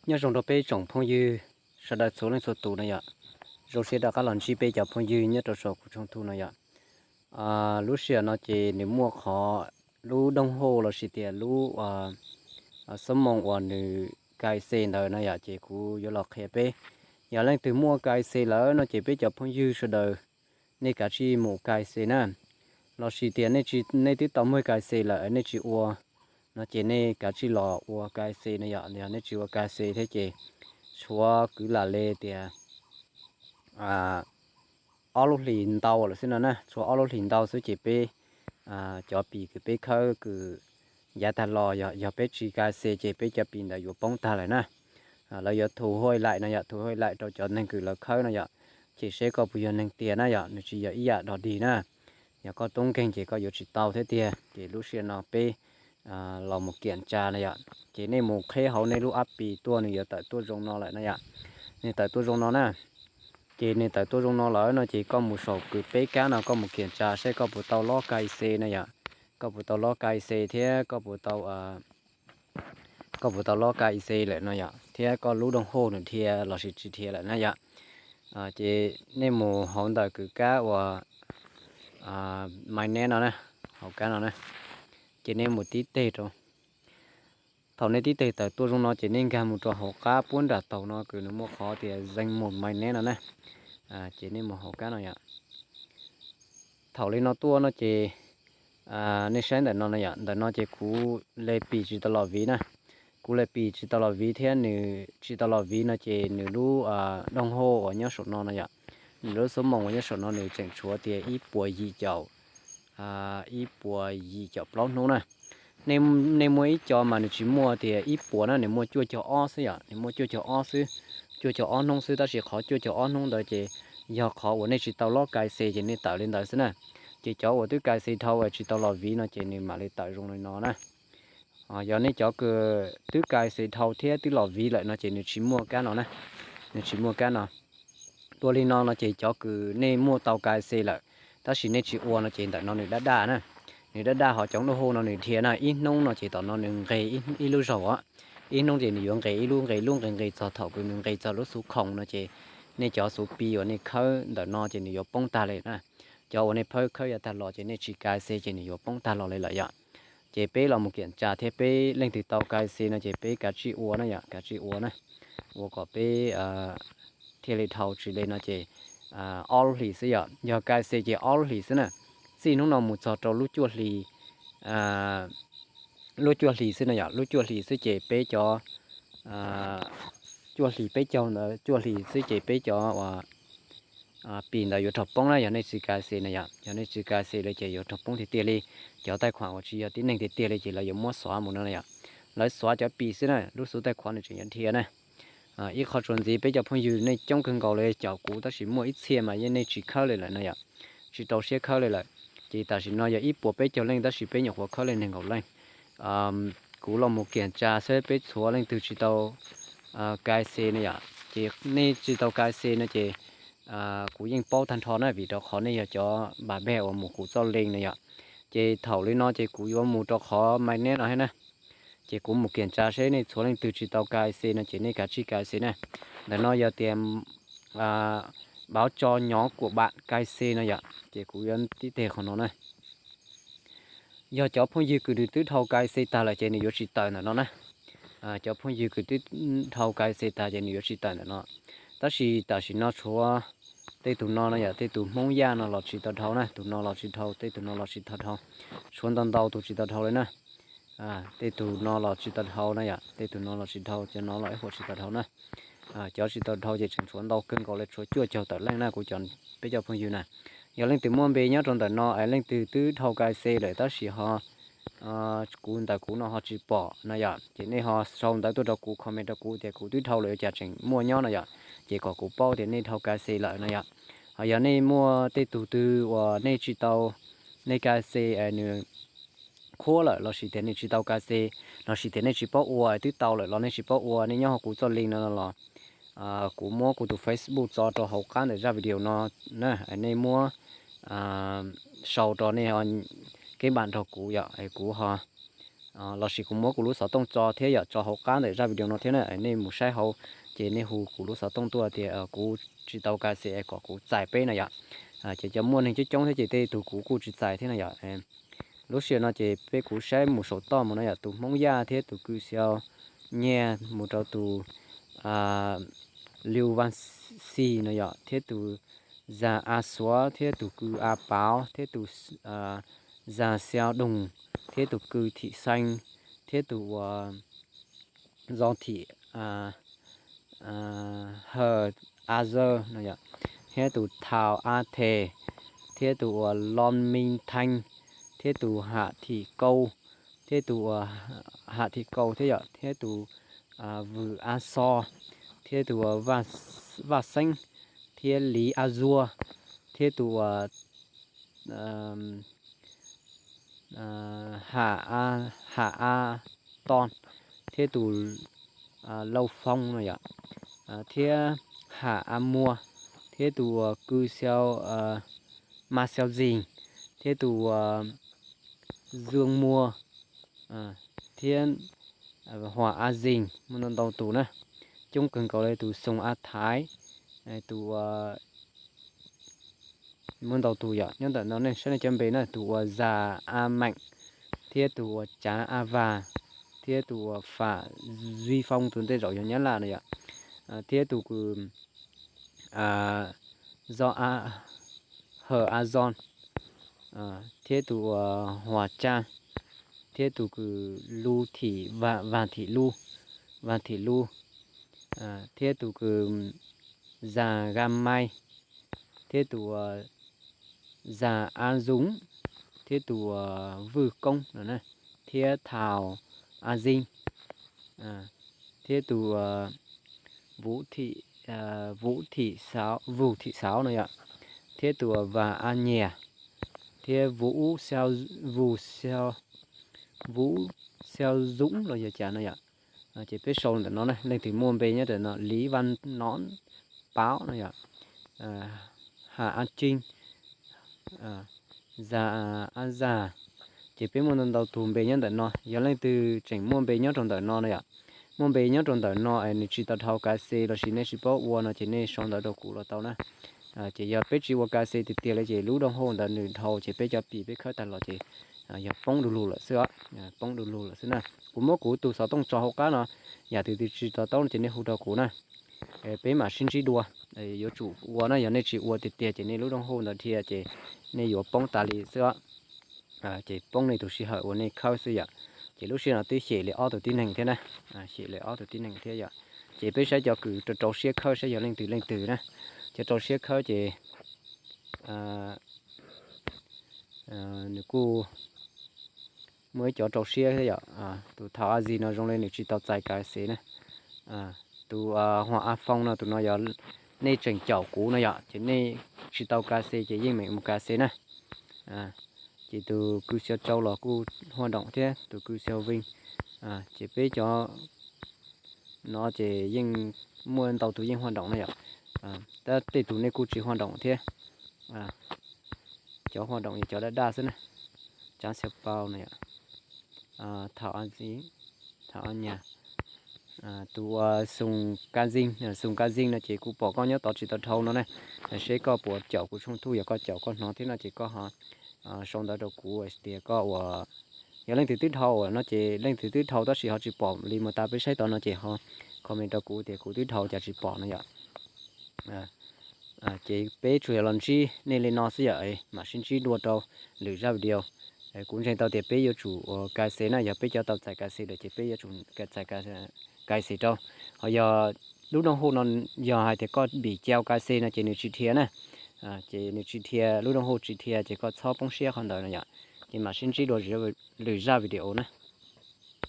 Nyob zoo rau peb tsoom phooj ywg sawv daws txhua leej txhua tus no yom. Zoo siab rov qab los ntsib peb cov phooj ywg nyob rau saum kuv tshooj tub no yom. Lub sij hawm no ces nws muaj qhov lub dooj hauj lossis tias lub xuab moos uas nws KYC ntawd no yom, ces kuv yuav los qhia peb. Yog leej twg muaj KYC lawm no ces peb cov phooj ywg sawv daws nej kav tsij mus KYC na. Lossis tias nej twb tau muaj KYC lawm nej tsis ua no ces nej kav tsij los ua KYC no yom. Yog nej tsis ua KYC thiab ces tshuav kwv lam li tias ob lub hlis ntau lawm xwb no na, tshuav ob lub hlis ntau xwb ces peb cov pis kws peb khawb kws yav tag los yog peb tsis KYC ces peb cov pis ntawd yuav poob tag lawm na. Lawv yuav thu hauj laim no yom, thu hauj laim rau cov neeg kws lawv khawb no yom. Ces seb koj puas yog neeg tiag na yom, nws tsis yog ib yam dog dig na. Yog koj tub nkeeg ces koj yuav tsis tau thiab tiag. Ces lub sij hawm no peb los mus kiam tsa no yom. Ces nej mus qheb hauv nej lub app pis tuaj nws yuav tawm tuaj zoo no lawm no yom. Nws tawm tuaj zoo no na. Ces nws tawm tuaj zoo no lawm no ces koj mus saum kws peb kab no koj mus kiam tsa seb koj puas tau lob KYC no yom. Koj puas tau lob KYC thiab koj puas tau koj puas tau lob KYC lawm no yom, thiab koj lub dooj hauj nws dhia lossis tsis dhia lawm na yom. Ces nej mus hauv ntawm kws kab uas mainnet no na, hauv kab no na, ces nej mus tib teg rau. Thaum nej tib teg tawm tuaj zoo no ces nej nkag mus rau hauv qab puab nram taug no kws nws muaj qhov tias zeej mus mainnet no na. Ces nej mus hauv kab no yom. Thaum li no tuaj no ces nej saib ntawm no no yom, ntawm no ces kuv le pis tsis tau los viv na. Kuv le pis tsis tau los viv thiab nws tsis tau los viv no ces nws lub dooj hauj uas nyob saum no no yom, nws lub xuab moos uas nyob saum no nws tseem tshuav tias ib puas yim caum ib puas yim caum plaub hnub na. Nej muaj ib co mas nws tsis muaj tias ib puas na, nws muaj cuaj caug ob xwb yom, nws muaj cuaj caug ob xwb, cuaj caug ob hnub xwb, tab sis qhov cuaj caug ob hnub ntawd ces yog qhov uas nej tsis tau lob KYC ces nej tawm li ntawd xwb na. Ces cov uas twb KYC dhau tsis tau los viv no ces nws mam li tawm zoo li no na. Yog nej cov kws twb KYC dhau thiab twb los viv lawm no ces nws tsis muaj kab no na, nws tsis muaj kab no. Dua li no no ces cov kws nej muaj tau KYC lawm tab sis nej tsis ua no ces ntawm no nws daj daj na. Nws daj daj ho cov dooj hauj no nws dhia na, ib hnub no ces tom no nws nqes ib lub zaug os. Ib hnub ces nws yuav nqes ib lub nqes ib lub nqes nqes txog thaum kws nws nqes txog lub xuv khoom no ces nej cov xuv pis uas nej khawb ntawm no ces nws yuav poob tag li na. Cov uas nej phawb khawb yav tag los ces nej tsis KYC ces nws yuav poob tag los li lawm yom. Ces peb los mus kiam tsa thiab peb leej twg tau KYC no ces peb kav tsij ua na yom, kav tsij ua na, ua kom peb thiaj li dhau, tsis li no ces ob lub hlis xwb yom. Yog KYC ces ob lub hlis xwb na, txij hnub no mus txog rau lub cuaj hlis, lub cuaj hlis xwb no yom, lub cuaj hlis xwb ces peb cov cuaj hlis peb caug ntawd, cuaj hlis xwb ces peb cov uas pis ntawd yuav raug poob na, yog nej tsis KYC na yom, yog nej tsis KYC li ces yuav raug poob tiag tiag li. Cov taij khuam uas tsis yog tib neeg tiag tiag li ces lawv yuav muab xóa mus no yom. Lawv xóa cov pis xwb na, lub xuv taij khuam nws tseem yuav dhia na. Ib qho txuas ntxiv peb cov phooj ywg nej coob kawg nkaus li caum kuv tab sis muaj ib txhia mas yeej nej tsis khawb li lawm no yom, tsis rau siab khawb li lawm. Ces tam sim no yog ib puas peb caug leej tab sis peb nyuam qhuav khawb li nees nkaum leej. Kuv los mus kiam tsa seb peb txhua leej twg tsis tau KYC no yom, ces nej tsis tau KYC no ces kuv yeej paub tag nrho na vim rau qhov nej yog cov npam npeg uas mus kuv txoj link no yom. Ces thaum li no ces kuv yuav mus rau qhov mainnet no thiab na. Ces kuv mus kiam tsa seb nej txhua leej twg tsis tau KYC no ces nej kav tsij KYC na. Ntawm no yog tias báo cho nhóm của bạn KYC no yom, ces kuv yuav tib teg qhov no na. Yog cov phooj ywg kws nws twb dhau KYC tag lawm ces nws yuav tsis tawm ntawm no na. Cov phooj ywg kws twb dhau KYC tag ces nws yuav tsis tawm ntawm no. Tab sis tam sim no tshuav tej tug no no yom, tej tug Hmoob Yaj no los tsis tau dhau na, tus no los tsis dhau, tej tug no los tsis tau dhau. Tshuav ntau ntau tus tsis tau dhau li na. Tej tug no los tsis tau dhau na yom, tej tug no los tsis dhau, cov no los ib huam tsis tau dhau na. Cov tsis tau dhau ces tseem tshuav ntau kawg nkaus li, tshuav cuaj caug tawm leej na kuv cov, peb cov phooj ywg na. Yog leej twg muaj npe nyob rau ntawm no es leej twg twb dhau KYC lawm tab sis ho kuv ntawm kuv no ho tsis pom no yom, ces nej ho sau ntawv tuaj rau kuv, comment rau kuv tias kuv twb dhau lawm ua cas tseem muaj nyob no yom, ces kom kuv paub tias nej dhau KYC lawm no yom. Ho yog nej muaj tej tug twg uas nej tsis tau, nej KYC nws qhuav lawm lossis tias nej tsis tau KYC, lossis tias nej tsis paub ua, twb tau lawm los nej tsis paub ua, nej nyob hauv kuv txoj link no los kuv muab kuv tus Facebook tso rau hauv qab ntawm zaj video no na, nej muab sau rau nej kev npam nrog kuv yom, kuv ho lossis kuv muab kuv lub xov tooj tso thiab yom, tso hauv qab ntawm zaj video no thiab na, nej mus saib hauv, ces nej hu kuv lub xov tooj tuaj tias kuv tsis tau ka xes es kom kuv txais peb na yom. Ces cov muaj neeg coob coob thiab ces tej tug kuv kuj tsis txais thiab na yom. Lub sij hawm no ces peb kuv saib mus saum toj mus no yom, tus Hmoob Yaj thiab tus Kws Xyau Nyiag mus rau tus Liu Vaj Xis no yom, thiab tus Zag A Xuav thiab tus Kws A Pauv thiab tus Zag Xyau Doog thiab tus Kws Thim Xees thiab tus uas Zos Thim Hawm A Zawg no yom, thiab tus Thaus A Thes thiab tus uas Los Mis Thees thiab tus Ham Thim Kaus thiab tus uas Ham Thim Kaus thiab yom, thiab tus Vwm A Xo thiab tus uas Vaj Xeeb thiab Liv A Zuag thiab tus uas Ham, Ham A Toj thiab tus Lauj Foob no yom, thiab Ham A Muas thiab tus uas Kws Xyau, Mas Xyau Zis thiab tus uas Zwj Muas thiab Huas A Zis, muaj ntau ntau tus na. Coob kawg nkaus li tus Xoos A Thaiv, tus muaj ntau tus yom, nyob ntawm no nej saib nej cov npe na, tus uas Zas A Meem thiab tus uas Cav A Vas thiab tus uas Fam Zwj Foob tus ntej zaum yog Nyab Laj na yom, thiab tus Kws Zos A, Hawm A Zos, thiab tus uas Huas Tsaj, thiab tus Kws Lub Thim, Vaj Thim Lub, Vaj Thim Lub, thiab tus Kws Zas Ga Maij, thiab tus uas Zas A Zoov, thiab tus uas Vwj Koob no na, thiab Thaus A Zis, thiab tus uas Vuv Thim, Vuv Thim Xauv, Vug Thim Xauv no yom, thiab tus uas Vas A Nyias, thiab Vuv Xyau, Vuv Xyau, Vuv Xyau Zoov los yog cas no yom. Ces peb sau ntawm no na, leej twg muaj npe nyob ntawm no, Liv Vaj Nov Pauv no yom, Ham A Tsij, Zas A Zas, ces peb muaj ntau ntau tus npe nyob ntawm no. Yog leej twg tseem muaj npe nyob rau ntawm no na yom, muaj npe nyob rau ntawm no es nws tsis tau dhau ka xes lossis nej tsis paub ua no ces nej sau ntawv rau kuv los tau na. Ces yog peb tsis ua ka xes tiag tiag li ces lub dooj hauj ntawd nws dhau ces peb cov pis peb khawb tag los ces yog poob du lug lawm xwb os, poob du lug lawm xwb na. Kuv muab kuv tus xov tooj tso hauv qab no, yam twg twg tsis to taub no ces nej hu rau kuv na. Peb mam sib ntsib dua, yuav tsum ua na, yog nej tsis ua tiag tiag ces nej lub dooj hauj ntawd dhia ces nej yuav poob tas li xwb os. Ces poob nej tus sij hawm uas nej khawb xwb yom. Ces lub sij hawm no twb xyem li ob tug tib neeg thiab na, xyem li ob tug tib neeg thiab yom. Ces peb saib cov kws rau rau siab khawb saib yog leej twg leej twg na. Cov rau siab khawb ces nws kuj muaj ib cov rau siab thiab yom. Tus Thaus A Zis no zoo li nws tsis tau txais ka xes na. Tus Huas A Foos no tus no yog nej tseem caum kuv no yom, ces nej tsis tau ka xes ces yeej meem mus ka xes na. Ces tus Kws Xyau Tsau los kuj huaj doom thiab, tus Kws Xyau Vees, ces peb cov no ces yeej muaj ntau tus yeej huaj doom na yom. Tab tej tus nej kuj tsis huaj doom thiab. Cov huaj doom yog cov daj daj xwb na. Tsav Xyau Pau no yom, Thaus A Zis, Thaus A Nyas, tus uas Xoo Ka Zis, Xoo Ka Zis no ces kuv pom koj nyob tod tsis tau dhau no na. Seb koj puas caum kuv tshooj thuj, yog koj caum koj hnov thiab no ces koj ho sau ntawv rau kuv tias koj ua, yog leej twg twb dhau no ces leej twg twb dhau tab sis ho tsis pom li mus tas peb saib tod no ces ho comment rau kuv tias kuv twb dhau cas tsis pom no yom. Ces peb tsuas yog los ntsib nej li no xwb yom, mam sib ntsib dua rau lwm zaj video. Kuv ntseeg tau tias peb yuav tsum ua ka xes na, yog peb cov tau txais ka xes lawm ces peb yuav tsum txais ka xes rau. Ho yog lub dooj hauj no yog hais tias koj pim cau ka xes no ces nws tsis dhia na. Ces nws tsis dhia, lub dooj hauj tsis dhia ces koj txhob poob siab qhov ntawd no yom. Ces mam sib ntsib dua lwm zaj video na.